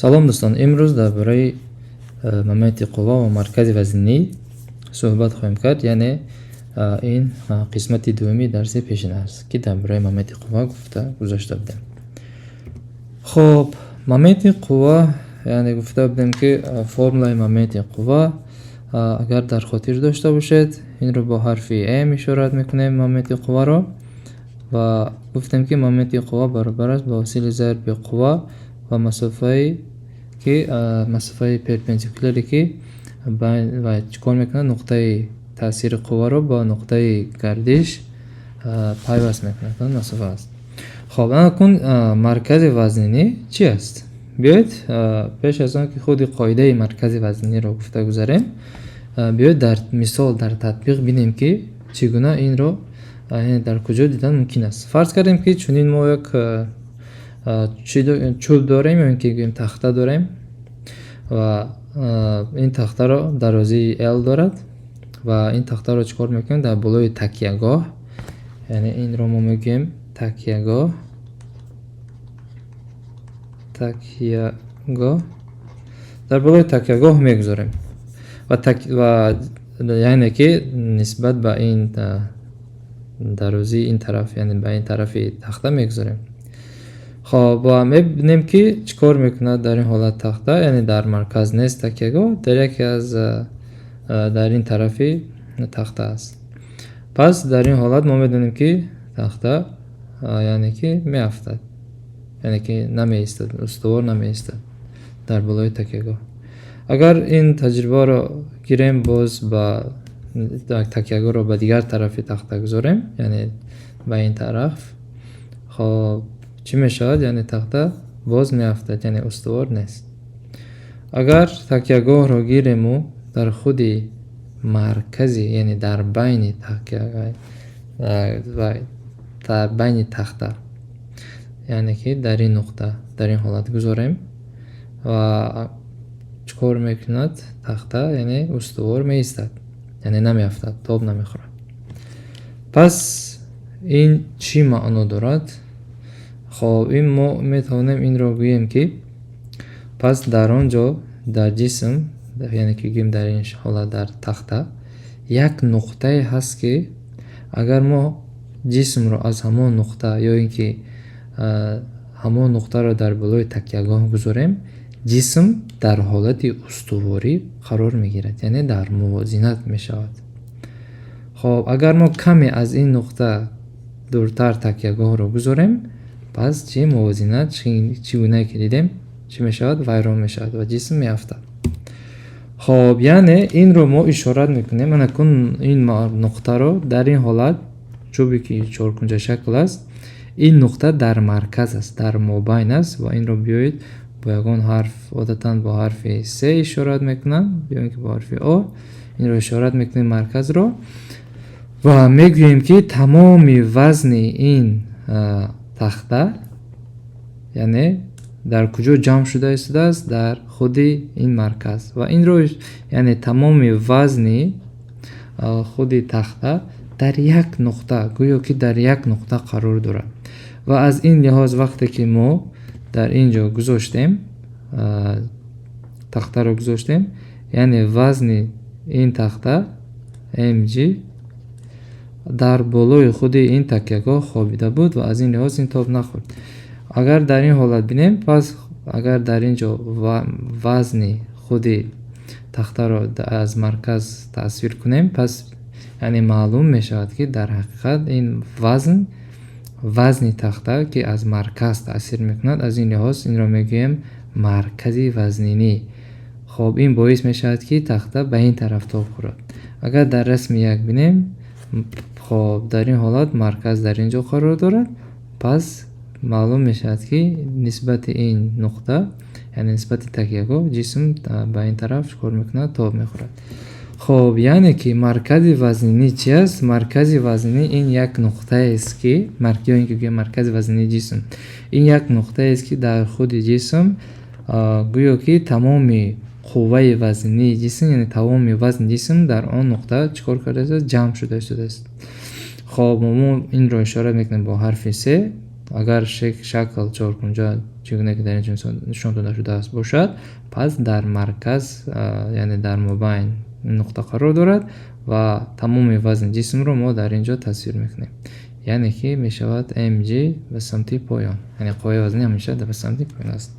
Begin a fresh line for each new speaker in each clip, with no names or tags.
Салом, дӯстон! Имрӯз дар бораи моменти қувва ва маркази вазнинӣ суҳбат хоҳем кард. Яъне ин қисмати дуюми дарси пешин аст, ки дар бораи моменти қувва гуфта гузашта будем. Хуб, моменти қувва, яъне гуфта будем, ки формулаи моменти қувва, агар дар хотир дошта бошед, инро бо ҳарфи М ишорат мекунем моменти қувваро, ва гуфтем, ки моменти қувва баробар аст ба ҳосили зарби қувва ва масофае ки масофаи перпендикуляре, ки чӣ кор мекунад? Нуқтаи таъсири қувваро бо нуқтаи гардиш пайваст мекунад, масофа аст. Хоб, акнун маркази вазнинӣ чӣ аст? Биёед, пеш аз он ки худи қоидаи маркази вазниниро гуфта гузарем, биёед дар мисол, дар татбиқ бинем, ки чӣ гуна инро дар куҷо дидан мумкин аст. Фарз кардем, ки чунин мо як чӯб дорем ё ин ки гӯем тахта дорем ва ин тахтаро дарозии L дорад ва ин тахтаро чӣ кор мекунем? Дар болои такягоҳ, яъне инро мо мегӯем такягоҳ, такягоҳ, дар болои такягоҳ мегузорем ва яъне ки нисбат ба ин дарозии ин тараф, яъне ба ин тарафи тахта мегузорем. Хоб, ва мебинем, ки чӣ кор мекунад дар ин ҳолат тахта. Яъне дар марказ нест такягоҳ, дар яке аз дар ин тарафи тахта аст. Пас дар ин ҳолат мо медонем, ки тахта, яъне ки меафтад, яъне ки намеистад, устувор намеистад дар болои такягоҳ. Агар ин таҷрибаро гирем, боз ба такягоҳро ба дигар тарафи тахта гузорем, яъне ба ин тараф, хоб, чӣ мешавад? Яъне тахта боз меафтад, яъне устувор нест. Агар такягоҳро гирему дар худи маркази, яъне дар байни дар байни тахта, яъне ки дар ин нуқта, дар ин ҳолат гузорем ва чӣ кор мекунад тахта? Яъне устувор меистад, яъне намеафтад, тоб намехӯрад. Пас ин чӣ маъно дорад? Хоб, ин мо метавонем инро гӯем, ки пас дар он ҷо дар ҷисм, яъне ки гӯем, дар ин ҳолат дар тахта як нуқтае ҳаст, ки агар мо ҷисмро аз ҳамон нуқта ё ин ки ҳамон нуқтаро дар болои такягоҳ гузорем, ҷисм дар ҳолати устуворӣ қарор мегирад, яъне дар мувозинат мешавад. Хоб, агар мо каме аз ин нуқта дуртар такягоҳро гузорем, пас чӣ? Мувозинат, чӣ гунае ки дидем, чӣ мешавад? Вайрон мешавад ва ҷисм меафтад. Хоб, яъне инро мо ишорат мекунем анакун ин нуқтаро. Дар ин ҳолат чӯбе ки чоркунҷашакл аст, ин нуқта дар марказ аст, дар мобайн аст ва инро биёед бо ягон ҳарф, одатан бо ҳарфи С ишорат мекунам ё ин ки бо ҳарфи О инро ишорат мекунем марказро ва мегӯем, ки тамоми вазни ин тахта, яъне дар куҷо ҷамъ шуда истодааст? Дар худи ин марказ. Ва инро, яъне тамоми вазни худи тахта дар як нуқта, гӯё ки дар як нуқта қарор дорад. Ва аз ин лиҳоз, вақте ки мо дар ин ҷо гузоштем, тахтаро гузоштем, яъне вазни ин тахта mg дар болои худи ин такягоҳ хобида буд ва аз ин лиҳоз ин тоб нахӯрд. Агар дар ин ҳолат бинем, пас агар дар ин ҷо вазни худи тахтаро аз марказ тасвир кунем, пас яъне маълум мешавад, ки дар ҳақиқат ин вазн, вазни тахта, ки аз марказ таъсир мекунад, аз ин лиҳоз инро мегӯем маркази вазнинӣ. Хоб, ин боис мешавад, ки тахта ба ин тараф тоб хӯрад. Агар дар расми як бинем, хоб, дар ин ҳолат марказ дар ин ҷо қарор дорад. Пас маълум мешавад, ки нисбати ин нуқта, яъне нисбати такягоҳ, ҷисм ба ин тараф чӣ кор мекунад? Тоб мехӯрад. Хоб, яъне ки маркази вазнинӣ чи аст? Маркази вазнинӣ ин як нуқтаест, ки ё ин ки гӯем, маркази вазнинии ҷисм ин як нуқтаест, ки дар худи ҷисм гӯё ки тамоми қувваи вазнинии ҷисм, яъне тамоми вазни ҷисм дар он нуқта чӣ кор карда истодааст? Ҷамъ шуда истодааст. Хоб, мо инро ишора мекунем бо ҳарфи С. Агар шакл чоркунҷа, чӣ гуна ки дар ин ҷо нишон дода шудааст, бошад, пас дар марказ, яъне дар мобайн нуқта қарор дорад ва тамоми вазни ҷисмро мо дар ин ҷо тасвир мекунем. Яъне ки мешавад mg ба самти поён, яъне қувваи вазнӣ ҳамеша ба самти поён аст.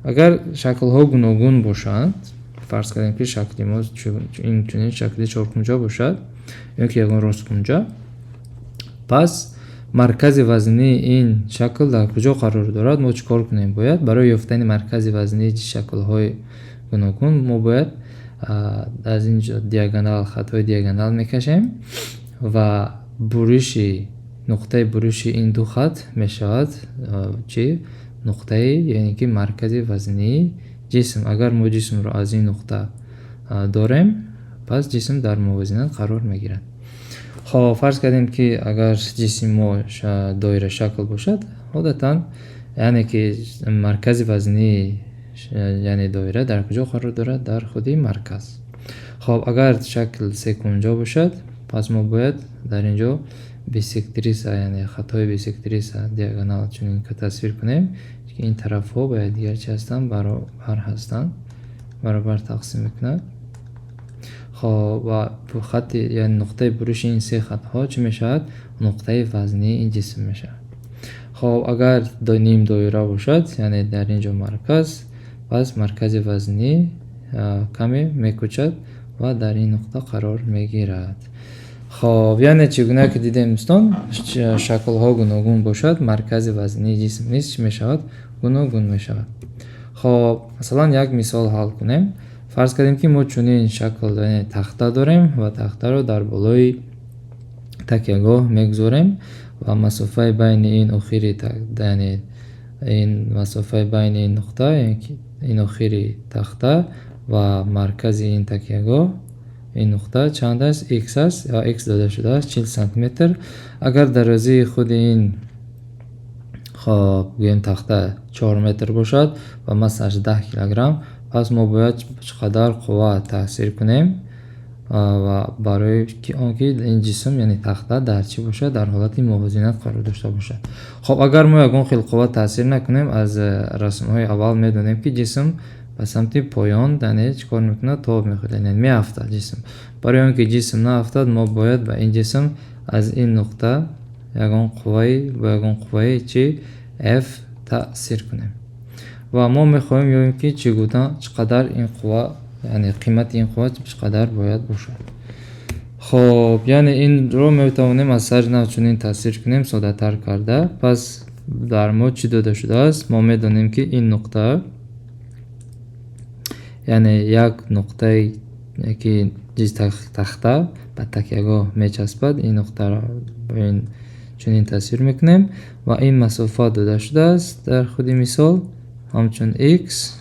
Агар шаклҳо гуногун бошанд, фарз кардем, ки шакли мо ин чунин шакли чоркунҷа бошад ё ки ягон росткунҷа, пас маркази вазнии ин шакл дар куҷо қарор дорад? Мо чӣ кор кунем бояд? Барои ёфтани маркази вазнии шаклҳои гуногун мо бояд аз ин ҷо диагонал, хатҳои диагонал мекашем ва буриши, нуқтаи буриши ин ду хат мешавад чӣ? Нуқтаи, яъне ки маркази вазнии ҷисм. Агар мо ҷисмро аз ин нуқта дорем, пас ҷисм дар мувозинат қарор мегирад. Хоб, фарз кардем, ки агар ҷисми мо доирашакл бошад, одатан, яъне ки маркази вазнии, яъне доира дар куҷо қарор дорад? Дар худи марказ. Хоб, агар шакл секунҷа бошад, пас мо бояд дар ин ҷо бисектриса, яъне хатҳои бисектриса, диагонал чунин тасвир кунем, ки ин тарафҳо ба якдигар чӣ ҳастанд? Баробар ҳастанд, баробар тақсим мекунад. Хоб, ва хатти, яъне нуқтаи буриши ин се хатҳо чӣ мешавад? Нуқтаи вазнии ин ҷисм мешавад. Хоб, агар ним доира бошад, яъне дар ин ҷо марказ, пас маркази вазнӣ каме мекӯчад ва дар ин нуқта қарор мегирад. Хоб, яъне чӣ гуна ки дидем, дӯстон, шаклҳо гуногун бошад, маркази вазнии ҷисм низ чӣ мешавад? Гуногун мешавад. Хоб, масалан, як мисол ҳал кунем. Фарз кардем, ки мо чунин шакл, яъне тахта дорем ва тахтаро дар болои такягоҳ мегузорем ва масофаи байни ин охири, яъне ин масофаи байни ин нуқта, ин охири тахта ва маркази ин такягоҳ, ин нуқта чанд аст? Х аст ва х дода шудааст 40 сантиметр. Агар дарозии худи ин, хоб, гӯем, тахта 4 метр бошад ва массааш 10 килограмм, пас мо бояд чӣ қадар қувва таъсир кунем ва барои он ки ин ҷисм, яъне тахта, дар чӣ бошад? Дар ҳолати мувозинат қарор дошта бошад. Хоб, агар мо ягон хел қувва таъсир накунем, аз расмҳои аввал медонем, ки ҷисм ба самти поён, яъне чӣ кор мекунад? Тоб мехӯрад, яъне меафтад ҷисм. Барои он ки ҷисм наафтад, мо бояд ба ин ҷисм аз ин нуқта ягон қувваи, бо ягон қувваи чӣ? F таъсир кунем. Ва мо мехоҳем ёбем, ки чӣ гуна, чӣ қадар ин қувва, яъне қимати ин қувва чӣ қадар бояд бошад. Хоб, яъне инро метавонем аз сари нав чунин тасвир кунем, соддатар карда. Пас дар мо чӣ дода шудааст? Мо медонем, ки ин нуқта, яъне як нуқтае ки тахта ба такягоҳ мечаспад, ин нуқтаро чунин тасвир мекунем ва ин масофа дода шудааст дар худи мисол ҳамчун х.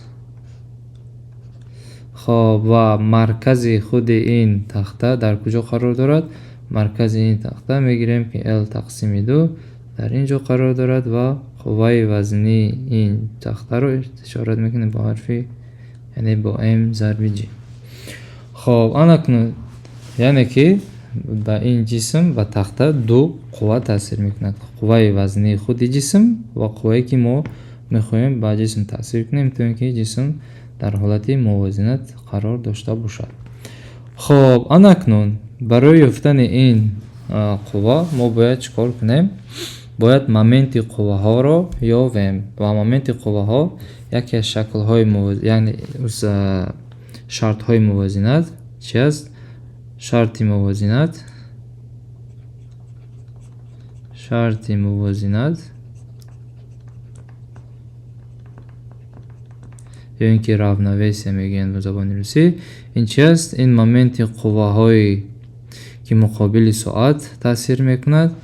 Хоб, ва маркази худи ин тахта дар куҷо қарор дорад? Маркази ин тахта мегирем, ки л тақсими ду дар ин ҷо қарор дорад ва қувваи вазнии ин тахтаро ишорат мекунем бо ҳарфи, яъне бо м зарби ҷ. Хоб, анакнун, яъне ки ба ин ҷисм, ба тахта ду қувва таъсир мекунад: қувваи вазнии худи ҷисм ва қуввае, ки мо мехоҳем ба ҷисм таъсир кунем, то ин ки ҷисм дар ҳолати мувозинат қарор дошта бошад. Хоб, анакнун барои ёфтани ин қувва мо бояд чӣ кор кунем? Бояд моменти қувваҳоро ёвем. Ва моменти қувваҳо яке аз шаклҳои, яъне шартҳои мувозинат чи аст? Шарти мувозинат, шарти мувозинат ё ин ки равновесие мегӯянд ба забони русӣ, ин чи аст? Ин моменти қувваҳое, ки муқобили соат таъсир мекунад,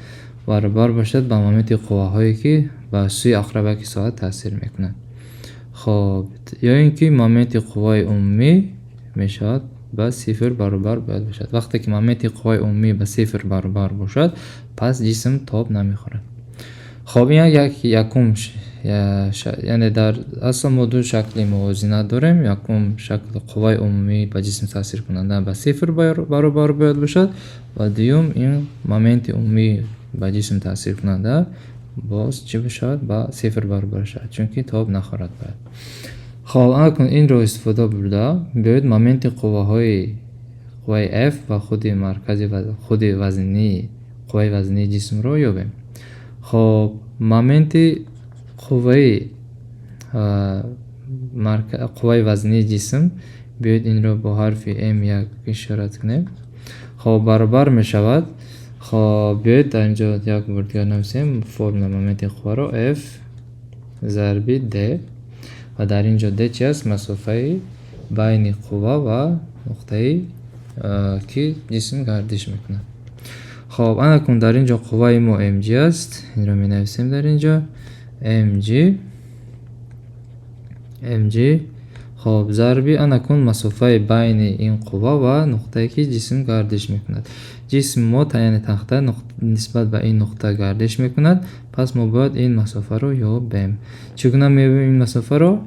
баробар бошад ба моменти қувваҳое, ки ба сӯи ақрабаки соат таъсир мекунад. Хоб, ё ин ки моменти қувваи умумӣ мешавад ба сифр баробар бояд бошад. Вақте ки моменти қувваи умумӣ ба сифр баробар бошад, пас ҷисм тоб намехӯрад. Хоб, ин як якум, яъне дар асл мо ду шакли мувозинат дорем. Якум шакл: қувваи умумӣ ба ҷисм таъсиркунанда ба сифр баробар бояд бошад, ва дуюм: ин моменти умумӣ ба ҷисм таъсиркунанда Боз чӣ бишавад? Ба сифр баробар шавад, чунки тоб нахорад бояд. Хоб, акнун инро истифода бурда, биёед моменти қувваҳои қувваи F ва худи маркази худи вазнии қувваи вазнии ҷисмро ёбем. Хоб, моменти қувваи вазнии ҷисм, биёед инро бо ҳарфи М1 ишорат кунем. Хоб, баробар мешавад. Хоб, биёед дар инҷо як бор дигар нависем формула моменти қувваро: F зарби D, ва дар ин ҷо D чи аст? Масофаи байни қувва ва нуқтаи, ки ҷисм гардиш мекунад. Хоб, анакун дар ин ҷо қувваи мо mg аст, инро менависем дар ин ҷо mg, mg. Хоб, зарби анакун масофаи байни ин қувва ва нуқтае, ки ҷисм гардиш мекунад. Ҷисми мо, яъне тахта, нисбат ба ин нуқта гардиш мекунад, пас мо бояд ин масофаро ёбем. Чӣ гуна меёбем ин масофаро?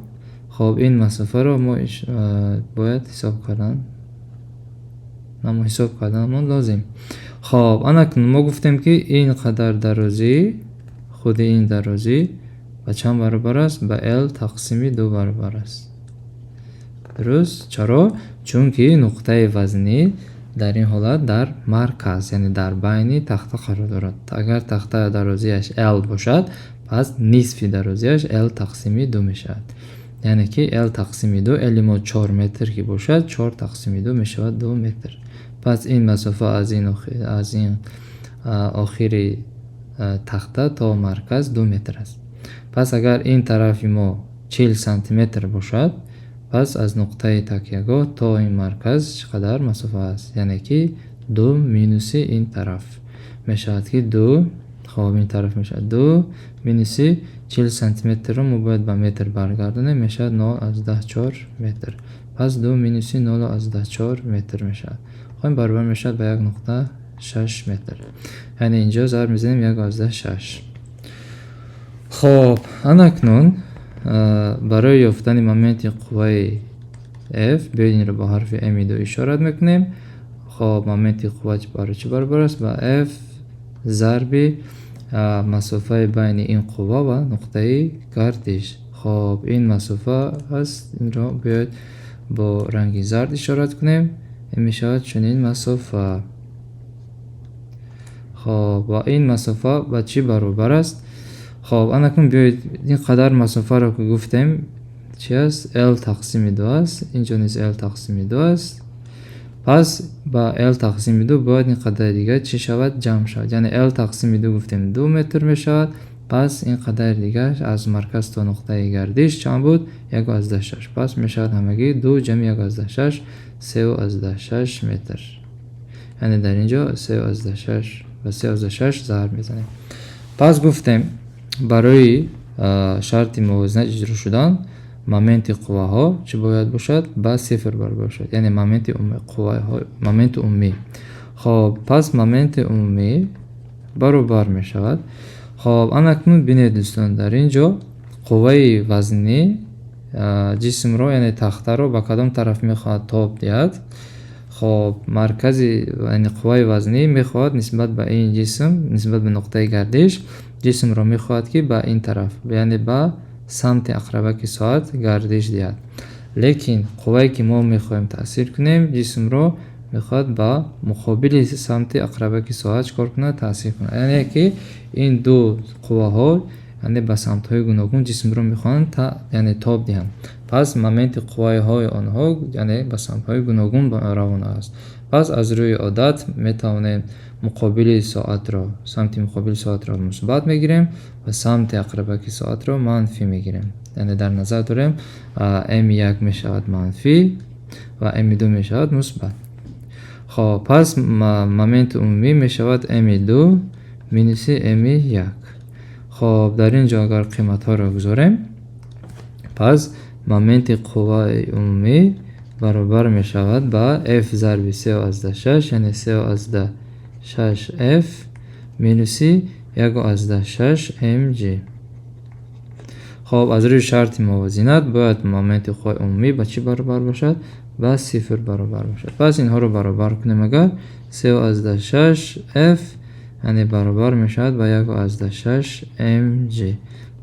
Хоб, ин масофаро мо бояд ҳисоб карданамон лозим. Хоб, анакун мо гуфтем, ки ин қадар дарозӣ, худи ин дарозӣ ба чанд баробар аст? Ба l тақсими ду баробар аст. Дуруст? Чаро? Чунки нуқтаи вазнӣ дар ин ҳолат дар марказ, яъне дар байни тахта қарор дорад. Агар тахта дарозиаш l бошад, пас нисфи дарозиаш l тақсими ду мешавад. Яъне ки l тақсими ду, l мо 4 метр ки бошад, чор тақсими ду мешавад 2 метр. Пас ин масофа аз ин охири тахта то марказ 2 метр аст. Пас агар ин тарафи мо 40 сантиметр бошад, пас аз нуқтаи такягоҳ то ин марказ чӣ қадар масофа аст? Яъне ки ду минуси ин тараф мешавад, ки ду. Хоб, ин тараф мешавад ду минуси 40 сантиметрро мо бояд ба метр баргардонем, мешавад 0,84 метр. Пас ду минуси 0,84 метр мешавад. Хоб, ин баробар мешавад ба 1,6 метр. Яъне инҷо зарб мезанем 1,6. Хоб, анакнун барои ёфтани моменти қувваи F, биёед инро бо ҳарфи М2 ишорат мекунем. Хоб, моменти қувва барои чӣ баробар аст? Ба F зарби масофаи байни ин қувва ва нуқтаи гардиш. Хоб, ин масофа аст, инро биёед бо ранги зард ишорат кунем. Ин мешавад чунин масофа. Хоб, ва ин масофа ба чӣ баробар аст? Хоб, анакун биёед ин қадар масофаро, ки гуфтем, чи аст? L тақсими ду аст. Инҷо низ l тақсими ду аст. Пас ба l тақсими ду бояд ин қадари дигар чӣ шавад? Ҷамъ шавад. Яъне l тақсими ду гуфтем 2 метр мешавад. Пас ин қадари дигар аз марказ то нуқтаи гардиш чанд буд? 1,6. Пас мешавад ҳамагӣ ду ҷамъи 1,6, 3,6 метр. Яъне дар ин ҷо 3,6 ба 3,6 зарб мезанем. Пас гуфтем, барои шарти мувозинат иҷро шудан моменти қувваҳо чӣ бояд бошад? Ба сифр баробар бошад, яъне моменти қувваҳо, моменти умумӣ. Хоб, пас моменти умумӣ баробар мешавад. Хоб, анакнун бинед, дӯстон, дар ин ҷо қувваи вазнӣ ҷисмро, яъне тахтаро, ба кадом тараф мехоҳад тоб диҳад? Хоб, маркази, яъне қувваи вазнӣ мехоҳад нисбат ба ин ҷисм, нисбат ба нуқтаи гардиш ҷисмро мехоҳад, ки ба ин тараф, яъне ба самти ақрабаки соат гардиш диҳад. Лекин қуввае, ки мо мехоҳем таъсир кунем, ҷисмро мехоҳад ба муқобили самти ақрабаки соат чикор кунад? Таъсир кунад. Яъне ки ин ду қувваҳо, яъне ба самтҳои гуногун ҷисмро мехоҳанд, яъне тоб диҳанд. Пас моменти қувваҳои онҳо, яъне ба самтҳои гуногун равона аст. Пас аз рӯи одат метавонем муқобили соатро, самти муқобили соатро мусбат мегирем ва самти ақрабаки соатро манфӣ мегирем. Яъне дар назар дорем, М1 мешавад манфӣ ва М2 мешавад мусбат. Хоб, пас моменти умумӣ мешавад М2 минуси М1. Хоб, дар ин ҷо агар қиматҳоро гузорем, пас моменти қувваи умумӣ баробар мешавад ба F зарби 3,6, яъне 3,6 F минуси 1,6 mg. Хоб, аз рӯи шарти мувозинат бояд моменти қувваи умумӣ ба чӣ баробар бошад? Ба сифр баробар бошад. Пас инҳоро баробар кунем агар, 3,6 F, яъне Яъне баробар мешавад ба 1,6 mg.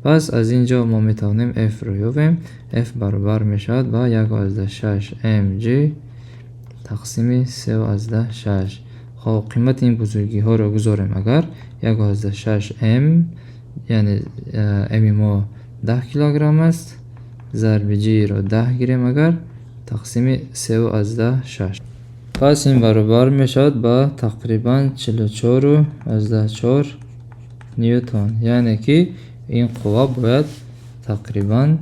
Пас аз ин ҷо мо метавонем f-ро ёбем. F баробар мешавад ба 1,6 mg тақсими 3,6. Хоб, қимати ин бузургиҳоро гузорем агар, 1,6 m, яъне m-и мо 10 килограмм аст, зарби g-ро 10 гирем агар, тақсими 3,6. Пас ин баробар мешавад ба тақрибан 44,4 ньютон. Яъне ки ин қувва бояд тақрибан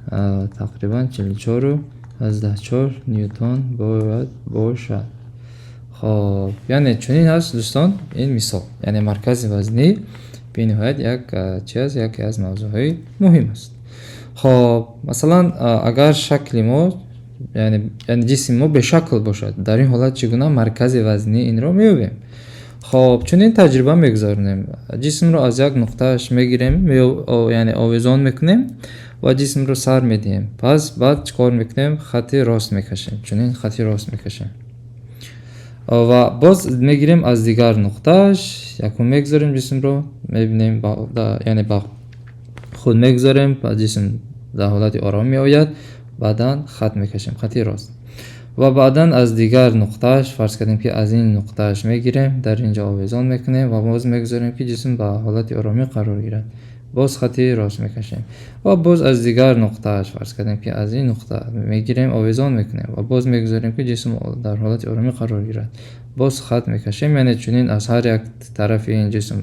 44,4 ньютон бояд бошад. Хоб, яъне чунин аст, дӯстон, ин мисол. Яъне маркази вазнӣ бениҳоят як чи аст, яке аз мавзӯъҳои муҳим аст. Хоб, масалан, агар шакли мо, яъне ҷисми мо бешакл бошад, дар ин ҳолат чӣ гуна маркази вазнии инро меёбем? Хоб, чунин таҷриба мегузаронем. Ҷисмро аз як нуқтааш мегирем, яъне овезон мекунем ва ҷисмро сар медиҳем. Пас баъд чӣ кор мекунем? Хати рост мекашем, чунин хати рост мекашем ва боз мегирем аз дигар нуқтааш, якум мегузорем ҷисмро, мебинем, яъне ба худ мегузорем ва ҷисм дар ҳолати ором меояд, баъдан хат мекашем, хати рост. Ва баъдан аз дигар нуқтааш, фарз кардем, ки аз ин нуқтааш мегирем, дар ин ҷо овезон мекунем ва боз мегузорем, ки ҷисм ба ҳолати оромӣ қарор гирад, боз хати рост мекашем. Ва боз аз дигар нуқтааш, фарз кардем, ки аз ин нуқта мегирем, овезон мекунем ва боз мегузорем, ки ҷисм дар ҳолати оромӣ қарор гирад, боз хат мекашем. Яъне чунин аз ҳар як тарафи ин ҷисм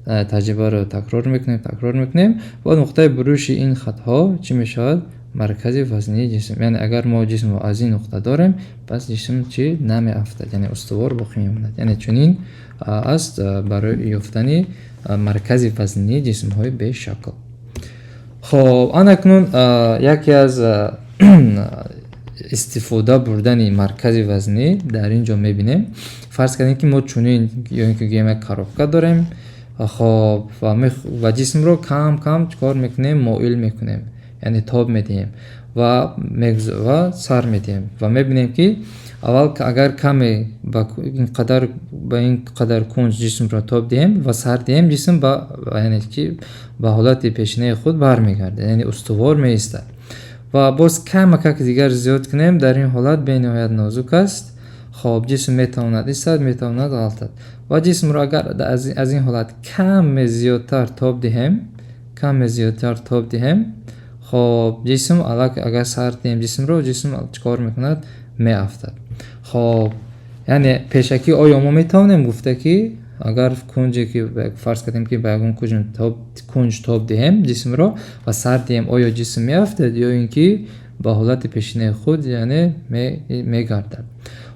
таҷрибаро такрор мекунем, такрор мекунем ва нуқтаи буриши ин хатҳо чӣ мешавад? Маркази вазнии ҷисм. Яъне агар мо ҷисмро аз ин нуқта дорем, пас ҷисм чӣ? Намеафтад, яъне устувор боқӣ мемонад. Яъне чунин аст барои ёфтани маркази вазнии ҷисмҳои бешакл. Хоб, анакнун яке аз истифода бурдани маркази вазнӣ дар ин ҷо мебинем. Фарз кардем, ки мо чунин ё ин ки гӯем, як коробка дорем. Хоб, ва ҷисмро кам кам чӣ кор мекунем? Моил мекунем, яъне тоб медиҳем ва сар медиҳем ва мебинем, ки аввал агар каме ба ин қадар кунҷ ҷисмро тоб диҳем ва сар диҳем, ҷисм ба, яъне ки ба ҳолати пешинаи худ бармегардад, яъне устувор меистад. Ва боз камакак дигар зиёд кунем, дар ин ҳолат бениҳоят нозук аст. Хоб, ҷисм метавонад истад, метавонад ғалтад. Ва ҷисмро агар аз ин ҳолат каме зиёдтар тоб диҳем, каме зиёдтар тоб диҳем, хоб, ҷисм агар сар диҳем ҷисмро, ҷисм чӣ кор мекунад? Меафтад. Хоб, яъне пешакӣ оё мо метавонем гуфта, ки агар кунҷе ки фарз кардем, ки ба ягон кунҷ тоб диҳем ҷисмро ва сар диҳем, оё ҷисм меафтад ё ин ки ба ҳолати пешинаи худ, яъне, мегардад?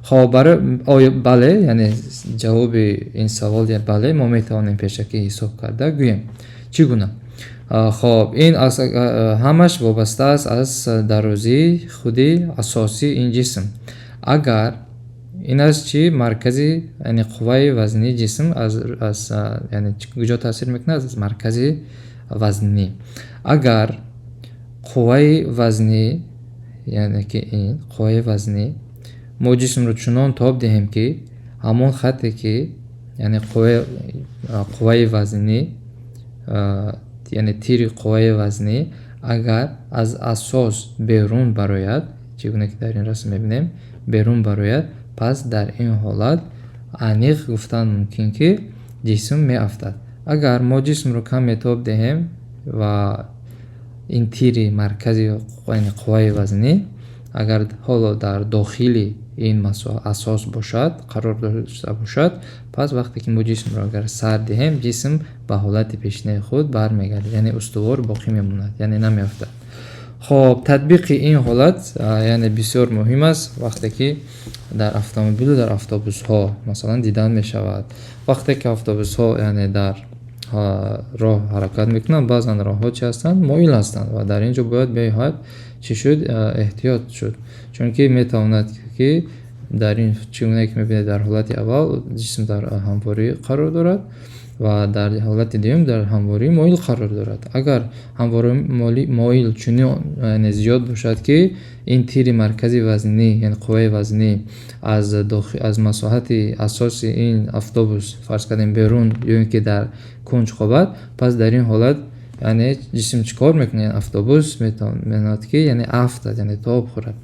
Хоб, барои оё бале, яъне ҷавоби ин савол бале, мо метавонем пешакӣ ҳисоб карда гӯем. Чӣ гуна? Хоб, ин ҳамаш вобаста аст аз дарозии худи асосии ин ҷисм. Агар ин аст чӣ? Маркази, яъне қувваи вазнии ҷисм аз, яъне куҷо таъсир мекунад? Аз маркази вазнӣ. Агар қувваи вазнӣ, яъне ки ин қувваи вазнӣ, мо ҷисмро чунон тоб диҳем, ки ҳамон хате ки, яъне қувваи вазнӣ, яъне тири қувваи вазнӣ агар аз асос берун барояд, чӣ гуна ки дар ин расм мебинем, берун барояд, пас дар ин ҳолат аниқ гуфтан мумкин, ки ҷисм меафтад. Агар мо ҷисмро каме тоб диҳем ва ин тири маркази, яъне қувваи вазнӣ, агар ҳоло дар дохили ин асос бошад, қарор дошта бошад, пас вақте ки мо ҷисмро агар сар диҳем, ҷисм ба ҳолати пешинаи худ бармегардад, яъне устувор боқӣ мемонад, яъне намеафтад. Хоб, татбиқи ин ҳолат, яъне, бисёр муҳим аст, вақте ки дар автомобилу дар автобусҳо, масалан, дидан мешавад. Вақте ки автобусҳо, яъне, дар роҳ ҳаракат мекунанд, баъзан роҳҳо чӣ ҳастанд? Моил ҳастанд. Ва дар ин ҷо бояд бениҳоят чӣ шуд? Эҳтиёт шуд, чунки метавонад, ки дар ин, чӣ гуна ки мебинед, дар ҳолати аввал ҷисм дар ҳамворӣ қарор дорад. Ва дар ҳолати дуюм дар ҳамвории моил қарор дорад. Агар ҳамвории моил чунин, яъне, зиёд бошад, ки ин тири маркази вазнӣ, яъне қувваи вазнӣ, аз масоҳати асоси ин автобус, фарз кардем, берун ё ин ки дар кунҷ хобад, пас дар ин ҳолат, яъне, ҷисм чӣ кор мекунад? Автобус метавонад, ки, яъне, афтад, яъне тоб хӯрад.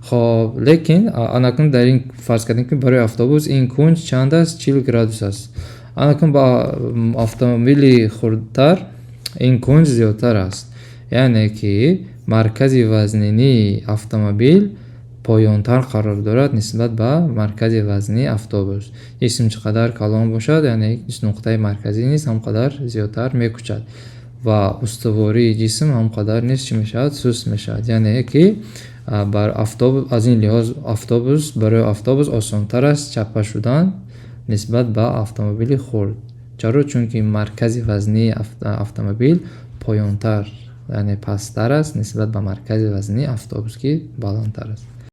Хоб, лекин анакун дар ин фарз кардем, ки барои автобус ин кунҷ чанд аст? 40 градус аст. Анакун ба автомобили хурдтар ин кунҷ зиёдтар аст, яъне ки маркази вазнинии автомобил поёнтар қарор дорад нисбат ба маркази вазнии автобус. Ҷисм чӣ қадар калон бошад, яъне нуқтаи марказӣ низ ҳам қадар зиёдтар мекӯчад ва устувории ҷисм ҳам қадар низ чӣ мешавад? Суст мешавад. Яъне ки бар автобус, аз ин лиҳоз, автобус, барои автобус осонтар аст чаппа шудан нисбат ба автомобили хурд. Чаро? Чунки маркази вазнии автомобил поёнтар, яъне пасттар аст нисбат ба маркази вазнии автобус, ки баландтар аст.